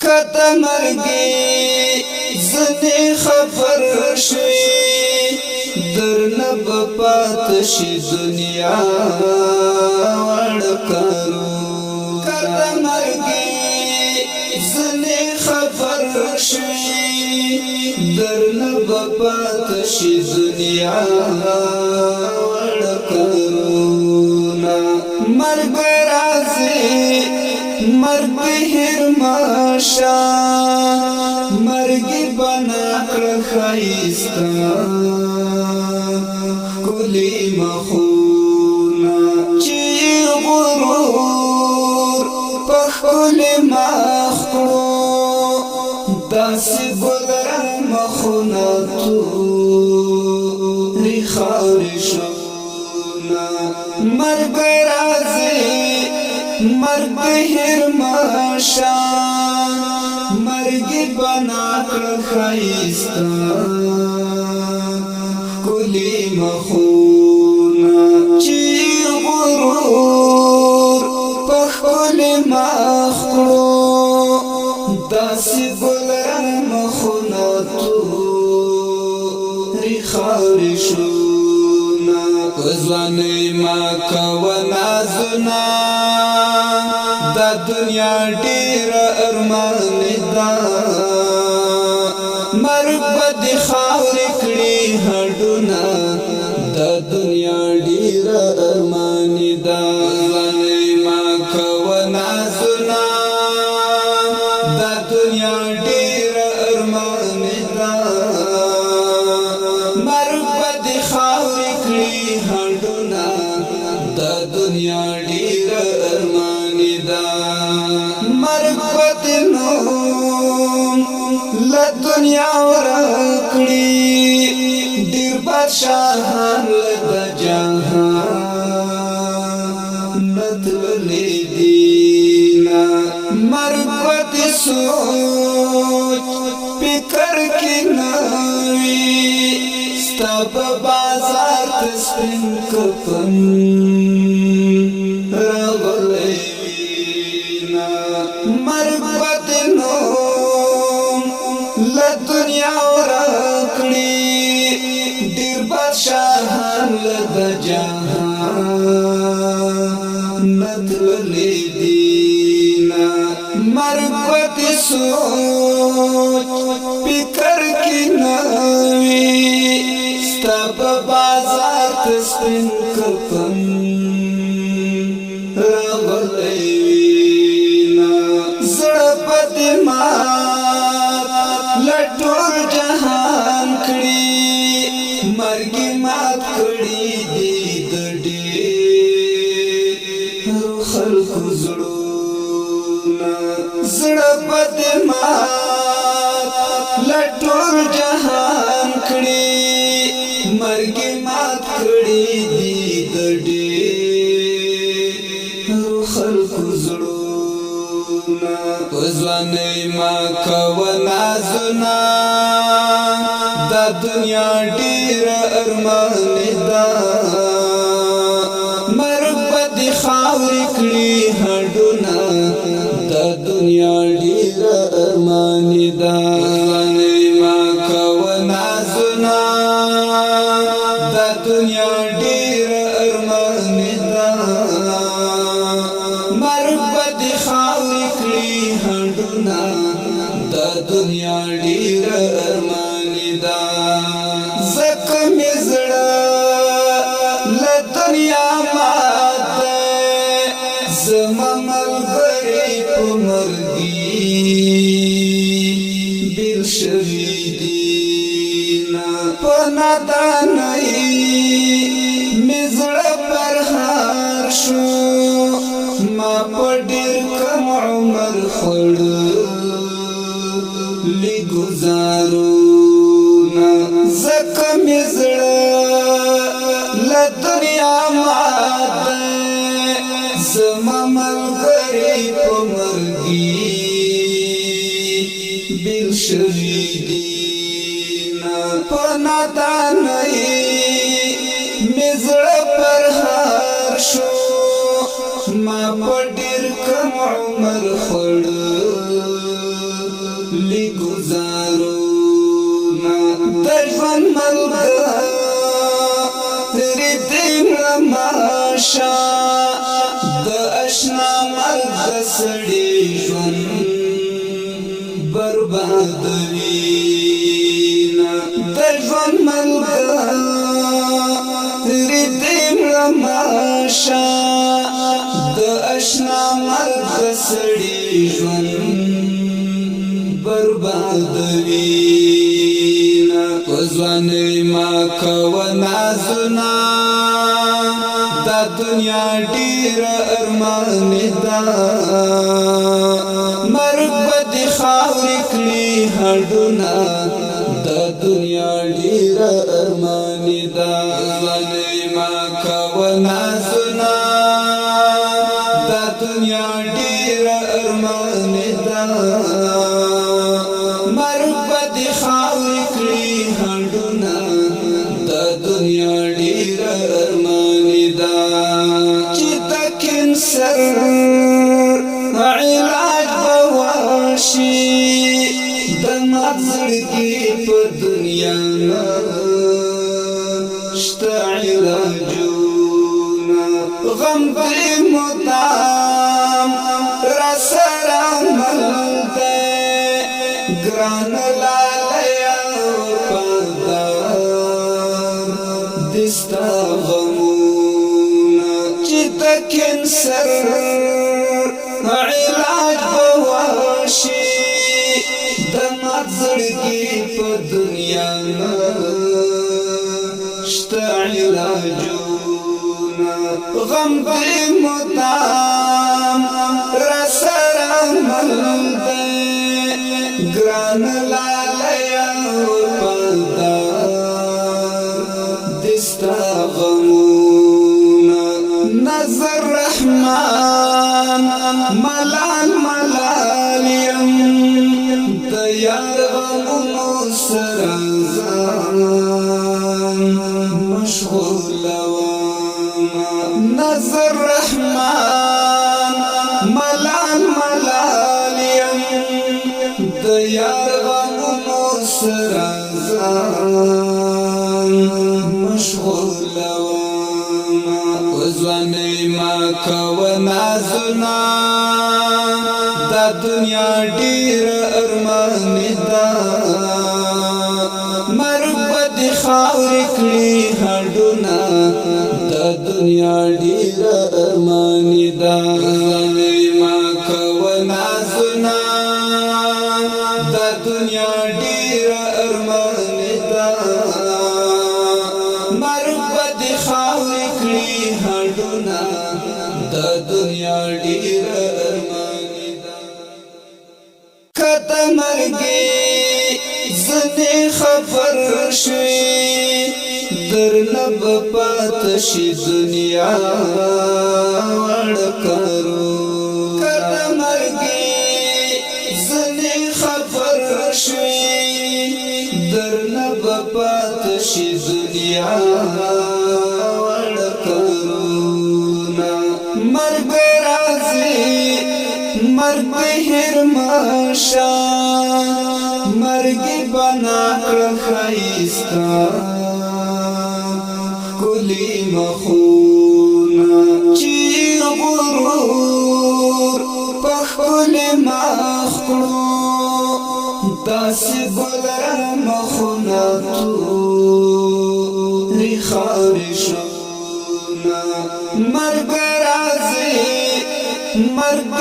کته مرګي زنه خبر شي، درنه پات شي دنیا وړ کرو. کته مرګي زنه خبر شي، درنه پات شي دنیا وړ کرونا. مرګ راځي، مرګ هر ماشا، مرګ بنا کړ خایستا کلی مخونا. چې غرور پخپل مخ کړو، داسې ګل مخونه تو ریخاري شونا. مرګ راځي، مرګ هر ماشا، مرګ بنا کړ خایستا کلی مخونا. چې غرور پخپل مخ کړو، داسې ګل مخونه تو ریخاري شونا. ځواني ما کو نازنا، د دنیا ډیر ارمان ده. مرګ به د خاورې کړي هډونه، د دنیا ډیر ارمان ده. ځواني ما کو نازنا، د دنیا ډیر ارمان ده. مرګ به د خاورې کړي هډونه، د دنیا ډیر ارمان ده. مرګ به د نوم له دنیا ورکړي، ډیر بادشاهان له د جهان نتللی دینا. مرګ به د سوچ فکر کې نه وي، ستا په بازار ته سپین کفن راغلی وینا. مرګ به د نوم له دنیا ورکړي، ډیر بادشاهان له د جهان نتللی دینا. مرګ به د سوچ فکر کې نه وي، ستا په بازار ته سپین کفن راغلی وینا. زړه په دې مات له ټول جهان کړي، مرګ مات کړي دي د ډېرو خلکو زړونه. زړه په دې مات له ټول جهان کړي، مرګ مات کړي دي د ډېرو خلکو زړونه. ځواني ما کو نازنا، د دنیا ډیر ارمان ده. مرګ به د خاورې کړي هډونه، د دنیا ډیر ارمان ده. ځواني ما کو نازنا، د دنیا ډیر ارمان ده. مرګ به د خاورې کړي هډونه، د دنیا ډیر ارمان ده. زکه مې زړه له دنیا مات ده، زما ملګری په مرګي بیل شوي دي. په نادانۍ مې زړه پرهار شو، ما په ډېر کم عمر خوړلي ګزارونه. ځکه مې زړه له دنیا مات دی، زما ملګری په مرګي بیل شوي دي. په نادانۍ مې زړه پرهار شو، ما په ډېر کم عمر خوړلي ګزارونه. د ژوند ملګری دې ماشه، د اشنا مرګ د سړي ژوند بربادوي. د ژوند ملګری دې ماشه، د اشنا مرګ د سړي ژوند بربادوي. ځواني ما کو نازنا، دا دنیا ډیر ارمان ده. مرګ به د خاورې کړي هډونه، دا دنیا ډیر ارمان ده. ځواني ما کو نازنا، دا دنیا ډیر ارمان ده. مرګ به د خاورې کړي هډونه، دا دنیا ډیر ارمان ده. چې د کینسر علاج به وشي، د مزړګي په دنیا شته علاجونه. غم دې مدام را سره مل دی، ګران لالیا وفادار دستا غمونه. چې د کینسر علاج به وشي، د مزړګي په دنیا شته علاجونه. غم دې مدام را سره مل دی، ګران لالیا وفادار دستا غمونه. نظر رحمان ملال ملال یم، د یار غمونو سره ځان مشغول وم. نظر رحمان ملال ملال یم، د یار غمونو سره ځان مشغول وم. ځواني ما کو نازنا، دا دنیا ډیر ارمان ده. مرګ به د خاورې کړي هډونه، دا دنیا ډیر ارمان ده. ځواني ما کو نازنا، دا دنیا ډیر ارمان ده. مرګ به د خاورې کړي هډونه، دا دنیا ډیر ارمان ده. کته مرګي زنه خبر شوي، درنه به پات شي دنیا وړ کرو. کته مرګي زنه خبر شوي، درنه به پات شي دنیا وړ کرونا. مرګ راځي، مرګ هر ماشا، مرګ بنا کړ خیستا کلی مخونه. چې غرور په خپل مخ کړو، داسې ګل مخونه توري خارې شونه. مرګ راځي، مرګ